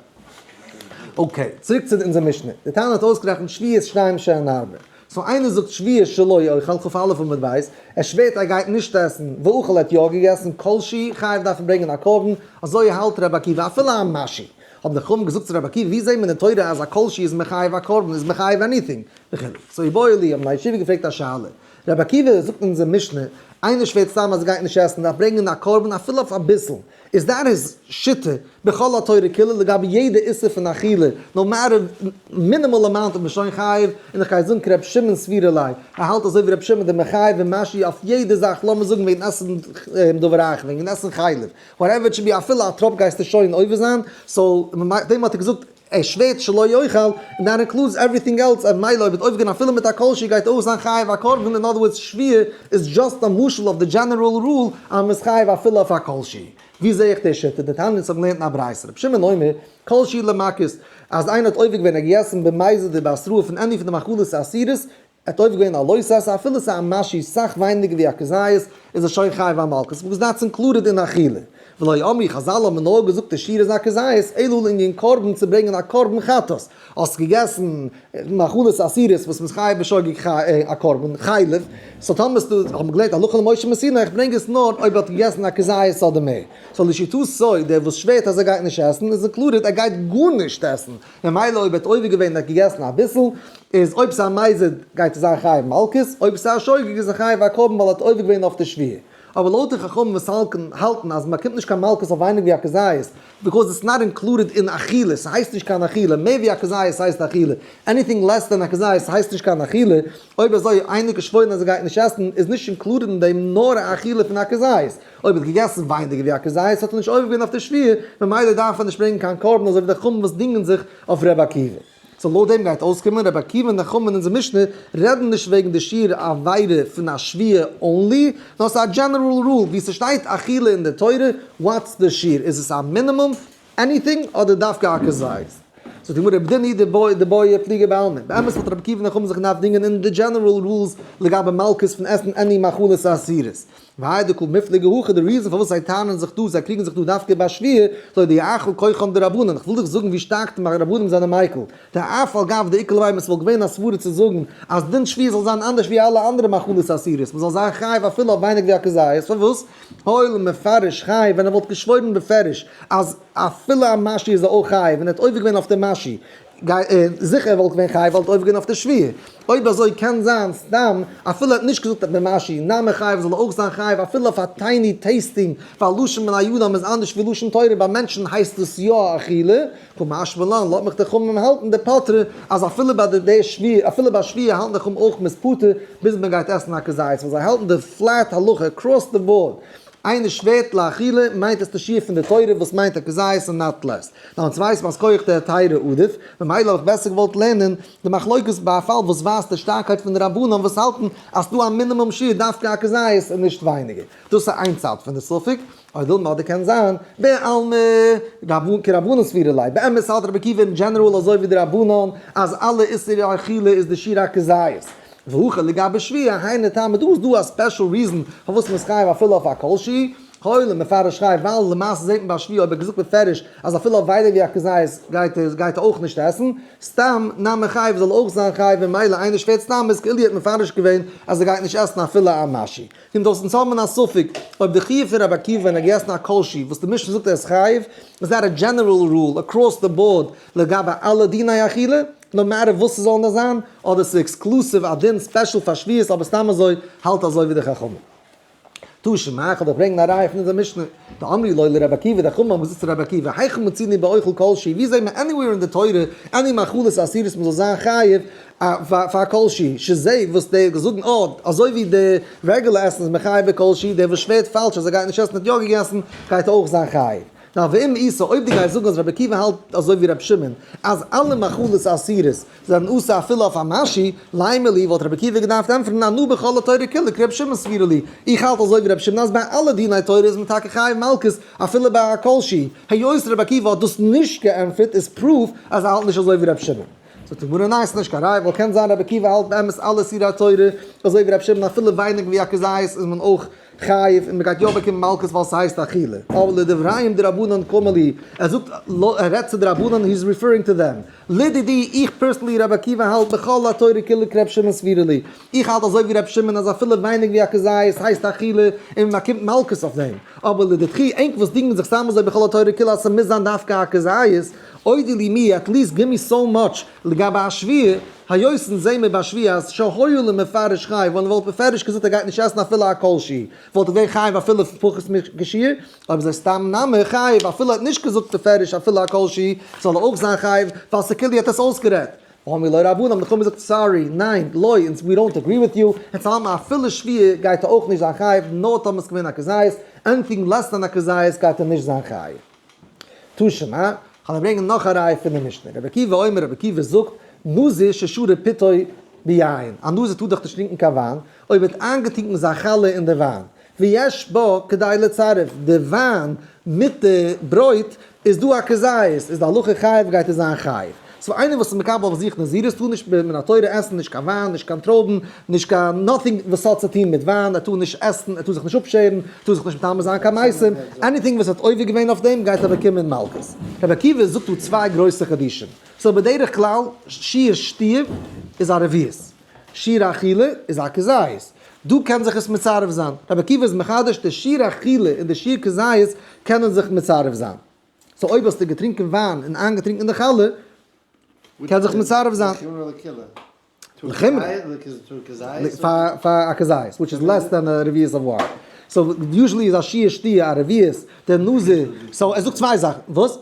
A: okay, צוריק צו אונזער משנה, די תנא האט אויסגערעכנט שבועות שתיים שהן הרבה. so איינער זאגט שבועה שלא יאכל כ"א עמוד ב', ער שווערט ער גייט נישט עסן, ואכל האט יא געגעסן, כל שהוא חייב דארף מען ברענגען א קרבן, אזוי האלט רבי עקיבא אפילו א משהו. האבן די חכמים געזאגט צו רבי עקיבא ווי זעהט מען אין תורה אז א כל שהוא איז מחייב א קרבן איז מחייב anything וכו'. so איבעיא להו האבן די ישיבה געפרעגט א שאלה, רבי עקיבא זאגט אין אונזער משנה איינער שווערט סתם אז ער גייט נישט עסן דארף ברענגען א קרבן אפילו אויף אביסל, איז that his שיטה בכל התורה כולה לגבי יעדע איסור פון אכילה, no matter minimal amount איז מען שוין חייב, און איך גיי זאגן כר' שמעון סבירא ליה, ער האלט אזוי ווי ר' שמעון דער מחייב במשהו אויף יעדע זאך, לאמיר זאגן וועגן עסן דבר אחר, וועגן עסן חלב, whatever it should be אפילו א טראפ גייסטו שוין עובר זיין, so דעם האט ער געזאגט ער שווערט שלא יאכל, און that includes everything else, אז מילא אויב האט אויפגעהערט אפילו מיט א כל שהוא גייט אויך זיין חייב א קרבן, in other words שבועה איז just א משל אויף די general rule אז מ'איז חייב אפילו אויף א כל שהוא. ווי זעה איך די שיטה? דתניא אונז האבן געלערנט אין א ברייתא, רבי שמעון אומר, כל שהוא למכות, אז איינער האט עובר געווען און געגעסן במזיד ובהתראה פון any פון די מאכלות האסורות, ער האט עובר געווען א לא תעשה אפילו ס'איז א משהו סאך ווייניגער ווי א כזית, איז ער שוין חייב א מלקות, because that's included אין אכילה. ולא אמרו, חזל האבן נאר געזאגט די שיעור איז א כזית, אלא לענין קרבן צו ברענגען א קרבן חטאת. האסט געגעסן מאכלות אסורות וואס מ'איז חייב בשוגג א קרבן, חלב, so טאמער האסטו, האט מען געלערנט הלכה למשה מסיני, איך ברענג עס נאר אויב ער האט געגעסן א כזית אדער מער. so לשיטתו, דער וואס שווערט אז ער גייט נישט עסן, איז included ער גייט גארנישט עסן, ממילא אויב ער האט עובר געווען און האט געגעסן אביסל, איז אויב ס'איז א מזיד גייט ער זיין חייב מלקות, אויב ס'איז א שוגג איז ער חייב א קרבן ווייל ער האט עובר געווען אויף די שבועה. אבער לויט די חכמים וואס האלטן אז מ'באקומט נישט קיין מלקות אויף ווייניג ווי א כזית, because it's not included אין אכילה, ס'הייסט נישט קיין אכילה, מער ווי א כזית הייסט אכילה, anything less than א כזית הייסט נישט קיין אכילה, אויב אזוי איינער געשוואוירן אז ער גייט נישט עסן איז נישט included אין דעם נאר א אכילה פון א כזית, אויב ער האט געגעסן ווייניגער ווי א כזית האט ער נישט עובר געווען אויף די שבועה, ממילא דארף ער נישט ברענגען קיין קרבן אזוי ווי די חכמים וואס דינגען זיך אויף ר' עקיבא. so לויט דעם גייט אויסקומען רבי עקיבא און די חכמים אין אונזער משנה רעדן נישט וועגן די שיעור עבירה פון א שבועה only, נאר ס'איז א general rule ווי ס'שטייט אכילה אין די תורה, what's די שיעור? איז עס א מינימום anything אדער דווקא א כזית? זאגט די גמרא בדין הוא דבעי פליגי בעלמא, באמת וואלט רבי עקיבא און די חכמים זיך געדארפט דינגען אין די general rules לגבי מלקות פון עסן any מאכלות אסורות, והאי דקא מיפלגי הכא, די reason פארוואס זיי טענה'ן זיך דא, זיי קריגן זיך דא דווקא ביי שבועה, להודיעך כחן דרבנן, כ'וויל דיך זאגן ווי שטארק די רבנים זענען מיקל, דאף על גב דאיכא למימר ס'וואלט געווען א סברה צו זאגן אז דין שבועה זאל זיין אנדערש ווי אלע אנדערע מאכלות אסורות, מ'זאל זיין חייב אפילו אויף ווייניג ווי א כזית, פארוואס? הואיל ומפרש חייב ווען ער וואלט געשוואוירן בפירוש אז אפילו א משהו איז ער אויך חייב און ער האט עובר געווען אויף די משהו, זיכער וואלט געווען חייב וואלט עובר געווען אויף די שבועה. אויב אזוי קען זיין סתם אפילו ער האט נישט געזאגט במשהו נמי חייב זאל ער אויך זיין חייב אפילו אויף א tiny tasting ווייל לשון בני אדם איז אנדערש ווי לשון תורה ביי מענטשן הייסט דאס יא אכילה קא משמע לן לאט מיך די חכמים האלטן דפטרי אז אפילו ביי די שבועה אפילו ביי שבועה האלטן די חכמים אויך מ'איז פטור ביז מען גייט עסן א כזית ווייל זיי האלטן די flat הלכה across the board איינער שווערט לאכילה מיינט עס די שיעור פון די תורה וואס מיינט א כזית און not less. נאר אונז ווייסן אז כח דהתירא עדיף, ממילא האב איך בעסער געוואלט לערנען די מחלוקת ביי א פאל וואס ווייזט די שטארקייט פון די רבנן וואס האלטן אז ס'דא א מינימום שיעור דווקא א כזית און נישט ווייניגער. דאס איז איין צד פון די ספק, או דילמא אדער קען זיין בעלמא כרבנן סבירא ליה, באמת האלט רבי עקיבא אין general אזוי ווי די רבנן אז אלע איסורי אכילה איז די שיעור א כזית. והכא לגבי שבועה, היינו טעמא דא איז דא א special reason פארוואס מ'איז חייב אפילו אויף א כל שהוא, הואיל ומפרש חייב ווייל למעשה זעט מען ביי שבועה אויב ער האט געזאגט בפירוש אז אפילו אויף ווייניגער ווי א כזית גייט ער גייט ער אויך נישט עסן, סתם נמי חייב זאל אויך זיין חייב און מילא איינער שווערט סתם איז כאילו ער האט מפרש געווען אז ער גייט נישט עסן אפילו א משהו. קומט אויס אונז האבן א ספק אויב די חיוב פון רבי עקיבא ווען ער האט געגעסן א כל שהוא וואס די משנה זאגט ער איז חייב איז that a general rule across the board לגבי אלע דיני אכילה no matter וואס ס'זאל נאר זיין, אדער ס'איז exclusive א דין special פאר שבועות אבער סתם אזוי האלט אזוי ווי די חכמים. תא שמע, כ'וועל דיך ברענגען א ראיה פון אונזער משנה, דאמרי ליה לרבי עקיבא, די חכמים האבן געזאגט צו רבי עקיבא, היכן מצינו באוכל כל שהוא, ווי זעהט מען anywhere אין די תורה any מאכלות אסורות מ'זאל זיין חייב פאר כל שהוא, שזה וואס די זאגן אה, אזוי ווי די רעגולער עסן איז מחייב בכל שהוא, דער וואס שווערט פאלש אז ער גייט נישט עסן האט יא געגעסן, גייט אויך זיין חייב. נאר ואם איתא, אויב דו גייסט זאגן אז רבי עקיבא האלט אזוי ווי רבי שמעון, אז אלע מאכלות אסורות זענען אסור אפילו אויף א משהו, לימא ליה וואלט רבי עקיבא געדארפט ענטפערן אנא בכל התורה כולה כרבי שמעון סבירא לי, איך האלט אזוי ווי רבי שמעון אז ביי אלע דיני תורה איז מען טאקע חייב מלקות אפילו ביי א כל שהוא, היות רבי עקיבא האט דאס נישט געענטפערט איז proof אז ער האלט נישט אזוי ווי רבי שמעון. זאגט די גמרא ניין ס'נישט קיין ראיה ווייל קען זיין רבי עקיבא האלט באמת אלע איסורי התורה אזוי ווי רבי שמעון אפילו ווייניגער ווי א כזית איז מען אויך חייב און מ'גייט יא באקומען מלקות ווייל ס'הייסט אכילה, אבער לדבריהם דרבנן קאמר להו, ער זאגט ער רעדט צו די רבנן he is referring to them, לדידי איך personally רבי עקיבא האלט בכל התורה כולה כר' שמעון סבירא לי, איך האלט אזוי ווי ר' שמעון אז אפילו ווייניג ווי א כזית הייסט אכילה און מ'באקומט מלקות אויף דעם, אבער לדידכו ענק וואס דינגען זיך סתם אזוי בכל התורה כולה אז ס'מוז זיין דווקא א כזית, אודי לי מי at least give me so much לגבי א שבועה, היות אונז זעהן מיר ביי שבועה אז שהיה למפרש חייב, ווען ער וואלט בפירוש געזאגט ער גייט נישט עסן אפילו א כל שהוא, וואלט ער געווען חייב אפילו פחות מכשיעור, אויב אזוי סתם נמי חייב אפילו ער האט נישט געזאגט בפירוש אפילו א כל שהוא, זאל ער אויך זיין חייב, ווייל ס'כאילו ער האט עס אויסגערעדט. אמרו לו רבנן, האבן די חכמים געזאגט sorry, ניין, לא, אונז we don't agree with you, אונז האלטן אפילו שבועה גייט ער אויך נישט זיין חייב, נאר טאמער ס'געווען א כזית, anything less than א כזית גייט ער נישט זיין חייב. תא שמע, כ'וועל ברענגען נאך א ראיה פון די משנה. רבי עקיבא אומר, רבי עקיבא זאגט, נזיר ששרה פיתו ביין, א נזיר טאר דאך נישט טרינקען קיין וויין, אויב ער האט איינגעטונקען זיין חלה אין די וויין, ויש בה כדי לצרף, די וויין מיט די ברויט איז דא א כזית, איז די הלכה חייב גייט ער זיין חייב. so איינער וואס איז מקבל אויף זיך נזירות טאר נישט מן התורה עסן נישט קיין וויין, נישט קיין טרויבן, נישט קיין nothing וואס האט צו טון מיט וויין, ער טאר נישט עסן, ער טאר זיך נישט אפשערן, טאר זיך נישט מטמא זיין קיין מתים, anything וואס האט עובר געווען אויף דעם גייט ער באקומען מלקות. רבי עקיבא זאגט דא צוויי גרויסע חידושים. so בדרך כלל שיעור שתיה איז א רביעית, שיעור אכילה איז א כזית. דא קען זיך עס מצרף זיין. רבי עקיבא איז מחדש די שיעור אכילה און די שיעור כזית קענען זיך מצרף זיין. so אויב האסטו געטרינקען וויין און איינגעטרינקען די חלה, קען זיך מצרף זיין. לחומרא. פאר א כזית, which is less than a רביעית of wine. So usually איז א שיעור שתיה א רביעית, דער נזיר, so ער זאגט צוויי זאכן, וואס?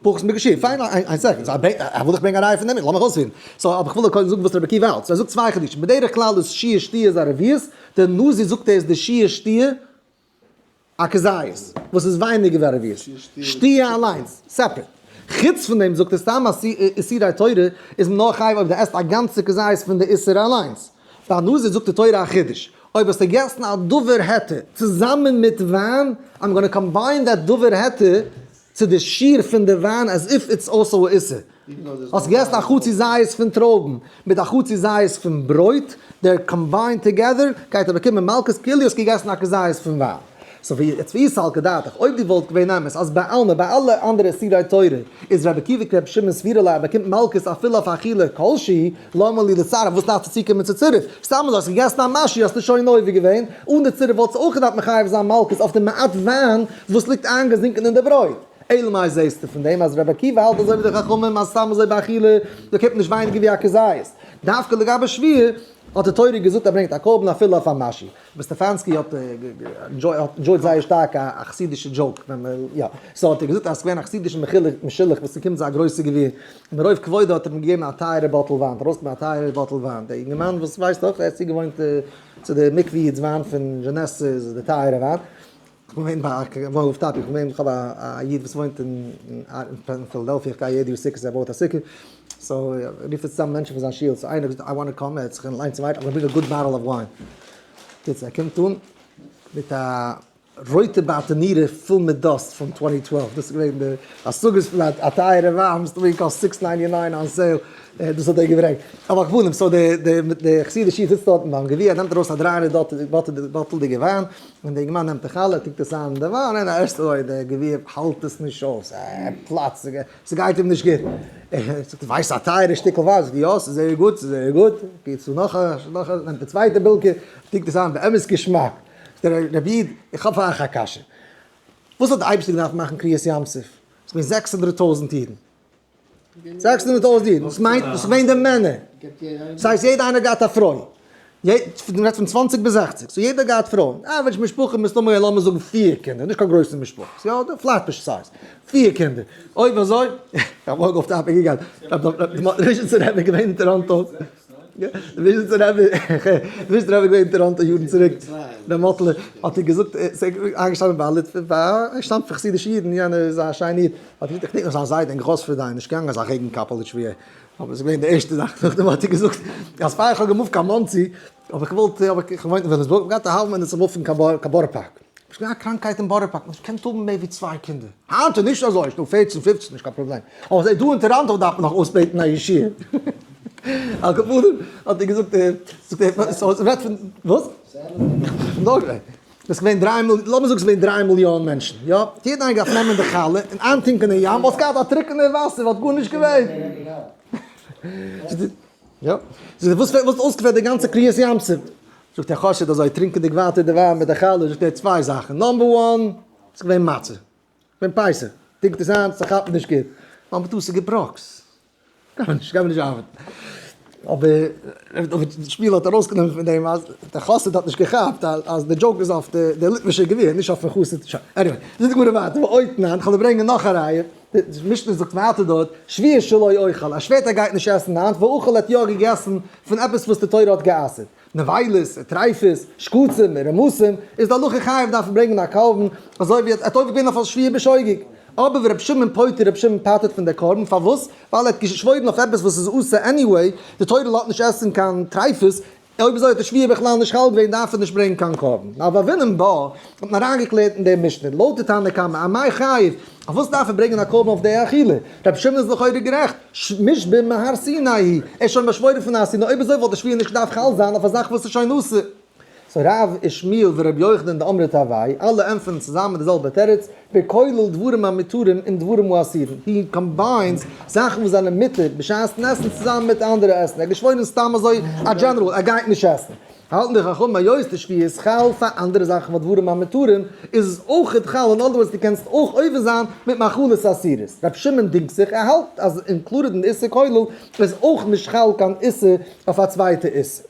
A: פחות מכשיעור, פיין, איין second, so ער וויל דאך ברענגען א ראיה פון דעם, לאמיך אויספירן. So אבער איך וויל קודם זאגן וואס רבי עקיבא האלט. So ער זאגט צוויי חידושים, בדרך כלל איז שיעור שתיה איז א רביעית, דער נזיר זאגט ער איז די שיעור שתיה א כזית, וואס איז ווייניגער ווי א רביעית. שתיה אליינס, separate. חוץ פון דעם זאגט ער סתם אז איסורי תורה איז מען נאר חייב אויב דו עסט א גאנצע כזית פון די איסור אליינס. ביי נזיר זאגט די תורה א חידוש, אויב האסטו געגעסן א דבר היתר צוזאמען מיט וויין, I'm gonna combine that דבר היתר צו די שיעור פון די וויין as if it's also א איסור. האסט געגעסן א חצי זית פון טרויבן מיט א חצי זית פון ברויט, they're combined together, גייט ער באקומען מלקות כאילו האסט געגעסן א כזית פון וויין. So ווי יעצט ואי סלקא דעתך, אויב דו וואלט געווען אמת אז בעלמא ביי אלע אנדערע איסורי תורה איז רבי עקיבא כרבי שמעון סבירא ליה באקומט מלקות אפילו אויף אכילה כלשהי, למה לי לצרף, וואס דארפסטו צוקומען צו צירוף? סתם אזוי האסט געגעסן א משהו האסטו שוין עובר געווען, אן די צירוף וואלטסטו אויך געדארפט מחייב זיין מלקות אויף די מעט וויין וואס ליגט איינגעזינקען אין די ברויט. אלא מאי זעסטו פון דעם אז רבי עקיבא האלט אזוי ווי די חכמים אז סתם אזוי באכילה באקומט מען נישט ווייניגער ווי א כזית, דווקא לגבי שבועה האט די תורה געזאגט ער ברענגט א קרבן אפילו אויף א משהו. רבי סטעפאנסקי האט enjoyed זייער שטארק א חסידישע joke ווען מען יא so האט ער געזאגט אז ס'געווען א חסידישע משולח וואס ס'קומט זיי א גרויסע גביר און מרוב כבודו האט ער אים געגעבן א טייערע bottle וויין, האט ארויסגענומען א טייערע bottle וויין, דער אינגערמאן וואס ווייסט דאך ער איז צוגעוואוינט צו די מקווה איד'ס וויין פון זשענעסע איז די טייערע וויין, כ'בין געווען ביי א וואויל off topic, כ'בין געווען כ'האב א איד וואס וואוינט אין פילאדעלפיע, כ'גיי יעדע יאר סוכות ער בויעט א סוכה, so רופט ער צוזאם מענטשן פון זיין שול, so איינער האט געזאגט I wanna come, ער האט זיך אליינס invited, I'm gonna bring a good bottle of wine, קיצור ער קומט אן מיט א רויטע באטענירע פול מיט dust פון twenty twelve, דאס איז געווען די השגות פון א טייערע וויין, מסתמא געקאסט six ninety nine on sale, דאס האט ער געברענגט. אבער על כל פנים, so די חסידישע איד זיצט דארטן ביים גביר, ער נעמט ארויס א 300 באטלדיגע וויין, און דער אינגערמאן נעמט די חלה, טונקט עס איין אין די וויין, און ער עסט אזוי, דער גביר האלט עס נישט אויס, ער פלאצט, ס'גייט אים נישט גוט. ער זאגט, ווייסט א טייערע שטיקל וויין? זאגט ער, יא, ס'איז זייער גוט, ס'איז זייער גוט. גייט צו נאך א, נאך א, נעמט די צווייטע בילקע, טונקט עס איין, באמת געשמאק. זאגט ער, רבי איד, איך האב פאר אייך א קשיא. וואס האט די אייבערשטער געדארפט מאכן קריעת ים סוף? ס'איז געווען 600,000 אידן. 600,000 אידן, דאס מיינט, דאס איז געווען די מענער. דאס הייסט יעדער איינער האט געהאט א פרוי. מ'רעדט פון 20 ביז 60, so יעדער האט געהאט פרויען. Average משפחה מסתמא געווען לאמיר זאגן פיר קינדער, נישט קיין גרויסע משפחות, יא, די פלעטבוש size, פיר קינדער. אויב אזוי, איך האב אויף topic געגאנגען. וויזשניצער רבי געווען אין טאראנטא. וויזשניצער רבי, וויזשניצער רבי געווען אין טאראנטא יארן צוריק, ר' מאטעלע האט ער געזאגט, ס'איז איינגעשטאנען ביי א ליטוואק, ער שטאמט פון חסידישע אידן, יענער איז א שיינע איד, האט ער געזאגט, איך געדענק נאך זיין זיידע אין גראסווארדיין, נישט געגאנגען אזא רעגן קאפעליטש ווי ער, אבער ס'איז געווען די ערשטע זאך, נאכדעם האט ער געזאגט, אז פאר איך האב געמופט קיין מאנסי, האב איך געוואלט, האב איך געוואוינט אין וויליאמסבורג, האב איך געהאט א האלבן מינוט צו מופן קיין בארא פארק. ס'איז געווען א קראנקייט אין בארא פארק, מ'האט נישט געקענט האבן מער ווי צוויי קינדער. היינט איז נישט אזוי, ס'דא פערצן פופצן, נישט קיין פראבלעם. אבער זיי דא אין טאראנטא דארף מען נאך אויסבעטן א ישועה. על כל פנים, האט ער געזאגט, זאגט ער, so מ'רעדט פון, וואס? נארוועי. דאס איז געווען דריי מיל, לאמיר זאגן ס'איז געווען 3 מיליאן מענטשן, יא? יעדער איינער געדארפט נעמען די חלה און איינטונקען אין ים, וואלסט געהאט א טרוקענע וואסער, וואלט גארנישט געווען. יא. זאגט ער, וואס וואלט אויסגעפעלט די גאנצע קריעת ים סוף? זאגט ער, חסיד אזוי טרינקענדיג ווייטער די וויין מיט די חלה, זאגט ער צוויי זאכן, number one, ס'איז געווען מצה, געווען פסח, טונקט עס איין, ס'כאפט נישט גוט. Number two, ס'איז געבראקס. קען נישט, קען מען נישט ארבעטן. אבער ר' שמואל האט ארויסגענומען פון דעם אז דער חסיד האט נישט געכאפט אז די joke איז אויף די ליטווישע גביר, נישט אויפן חסיד. Anyway, זאגט די גמרא ווייטער, ואותנן, כ'וועל דיר ברענגען נאך א ראיה, די משנה זאגט ווייטער דארט, שבועה שלא אוכל, א שווערט ער גייט נישט עסן היינט, ואכל האט יא געגעסן פון עפעס וואס די תורה האט גע'אסר'ט, נבילות, טריפות, שקצים, רמסים, איז די הלכה חייב דארף מען ברענגען א קרבן, אזוי ווי ער האט עובר געווען אויף א שבועה בשוגג. אבער ור' שמעון פוטר, ר' שמעון פטר'ט פון דער קרבן, פארוואס? ווייל ער האט געשוואוירן אויף עפעס וואס איז אסור anyway, די תורה לאזט נישט עסן קיין טריפות, אויב אזוי האט די שבועה בכלל נישט חל געווען דארף ער נישט ברענגען קיין קרבן. נאר והוינן בה, האט מען אריינגעקלערט אין דער משנה, לויט די תנא קמא, אמאי חייב, אויף וואס דארף ער ברענגען א קרבן אויף די אכילה? רבי שמעון איז לכאורה גערעכט, מושבע מהר סיני הוא, ער איז שוין באשוואוירן פון הר סיני, אויב אזוי וואלט די שבועה נישט געדארפט חל זיין אויף א זאך וואס איז שוין אסור. So רב ושמואל ורבי יוחנן דאמרי תרוייהו, אלע ענטפערן צוזאמען די זעלבע תירוץ, בכולל דברים המותרים עם דברים האסורים, he combines זאכן וואס זענען מותר בשעת'ן עסן צוזאמען מיט אנדערע עסן, ער האט געשוואוירן סתם אזוי א general ער גייט נישט עסן. האלטן די חכמים היות די שבועה איז חל פאר אנדערע זאכן פאר דברים המותרים איז עס אויכעט חל, אין other words דו קענסט אויך עובר זיין מיט מאכלות אסורות. רבי שמעון דינגט זיך, ער האלט אז included אין די איסור כולל איז אויך נישט חל קיין איסור אויף א צווייטע איסור.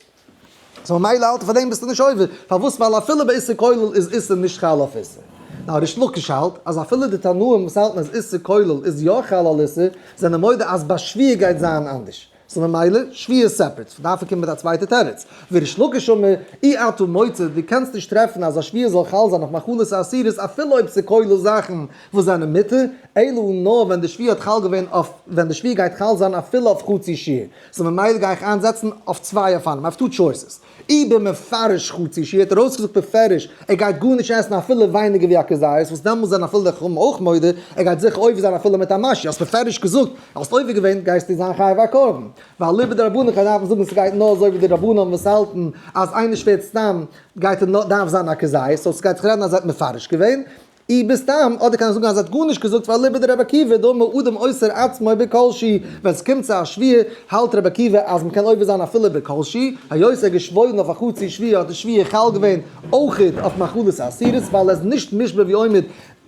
A: so ממילא האלט איך פאר דעם ביסטו נישט עובר, פארוואס ווייל אפילו ביי איסור כולל איז איסור נישט חל אויף איסור. נאר ריש לקיש האלט אז אפילו די תנאים וואס האלטן אז איסור כולל איז יא חל על איסור זענען מודה אז ביי שבועה גייט זיין אנדערש. so ממילא שבועה איז separate, דארף ער קומען מיט א צווייטע תירוץ. וריש לקיש אמר, אי אתה מוצא, דו קענסט נישט טרעפן אז א שבועה זאל חל זיין אויף מאכלות אסורות אפילו אויב ס'איז כולל זאכן וואס זענען מותר, אלא נאר ווען די שבועה האט חל געווען אויף ווען די שבועה גייט חל זיין אפילו אויף חצי שיעור. so ממילא גיי איך איינזעצן אויף צוויי אופנים, אויף two choices. אי במפרש חצי שיעור האט ער ארויסגעזאגט בפירוש ער גייט גארנישט עסן אפילו ווייניגער ווי א כזית, וואס דעמאלס זענען אפילו די חכמים אויך מודה, ער גייט זיכער עובר זיין אפילו מיט א משהו, האסט בפירוש געזאגט, האסט עובר געווען, גייסטו זיין חייב א קרבן. ווייל אליבא דרבנן כ'גיי דארפן זאגן ס'גייט נאר אזוי ווי די רבנן וואס האלטן אז איינער שווערט סתם גייט ער נאר דארף זיין א כזית, so ס'גייט זיך רעדן אז ער האט מפרש געווען, אי בסתם, אדער קען איך זאגן אז ער האט גארנישט געזאגט ווייל אליבא דרבי עקיבא דאמר אדם אוסר עצמו בכל שהוא, ווען ס'קומט צו א שבועה האלט רבי עקיבא אז מ'קען עובר זיין אפילו בכל שהוא, היות ער האט געשוואוירן אויף א חצי שבועה האט די שבועה חל געווען אויכעט אויף מאכלות אסורות ווייל ער איז נישט מושבע ועומד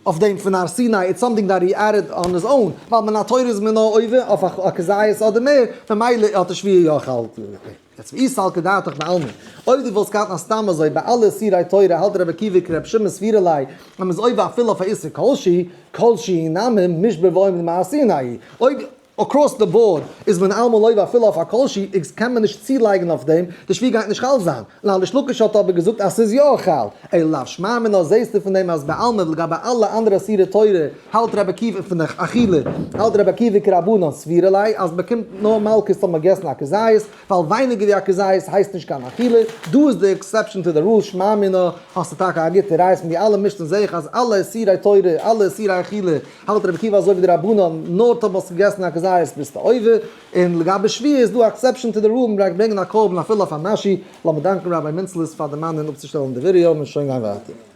A: אויף דעם פון הר סיני, it's something that he added on his own, ווייל מן התורה איז מען נאר עובר אויף א כזית אדער מער, ממילא האט די שבועה יא חל געווען. יעצט ואי סלקא דעתך בעלמא, אויב דו וואלסט געהאלטן אז סתם אזוי ביי אלע איסורי תורה האלט רבי עקיבא כרבי שמעון סבירא ליה אז מ'איז עובר אפילו אויף א איסור כלשהי, כלשהי נמי מושבע ועומד מהר סיני, אויב across the board איז מען אלעמאל עובר אפילו אויף א כלשהי איז קען מען נישט צולייגן אויף דעם, די שבועה גייט נישט חל זיין, און ריש לקיש האט אבער געזאגט אז ס'איז יא חל, אלא לאו שמע מינה זעהסטו פון דעם אז בעלמא ולגבי אלע אנדערע איסורי תורה האלט רבי עקיבא פון די אכילה האלט רבי עקיבא כרבנן סבירא ליה אז מ'באקומט נאר מלקות אויב מ'האט געגעסן א כזית, ווייל ווייניגער ווי א כזית הייסט נישט קיין אכילה, דא איז די exception to the rule, שמע מינה, האסטו טאקע א גוטע ראיה, פון די אלע משנה'ס זעה איך אז אלע איסורי תורה, אלע איסורי אכילה, האלט רבי עקיבא אזוי ווי די רבנן, נאר טאמער האסט געגעסן א כזית ביסטו עובר, און לגבי שבועה איז דא א exception to the rule, מ'גייט ברענגען א קרבן אפילו אויף א משהו, לאמיר דאנקן ראביי מינצלעס פאר דערמאנען אפצושטעלן די ווידעא און שוין גיין ווייטער.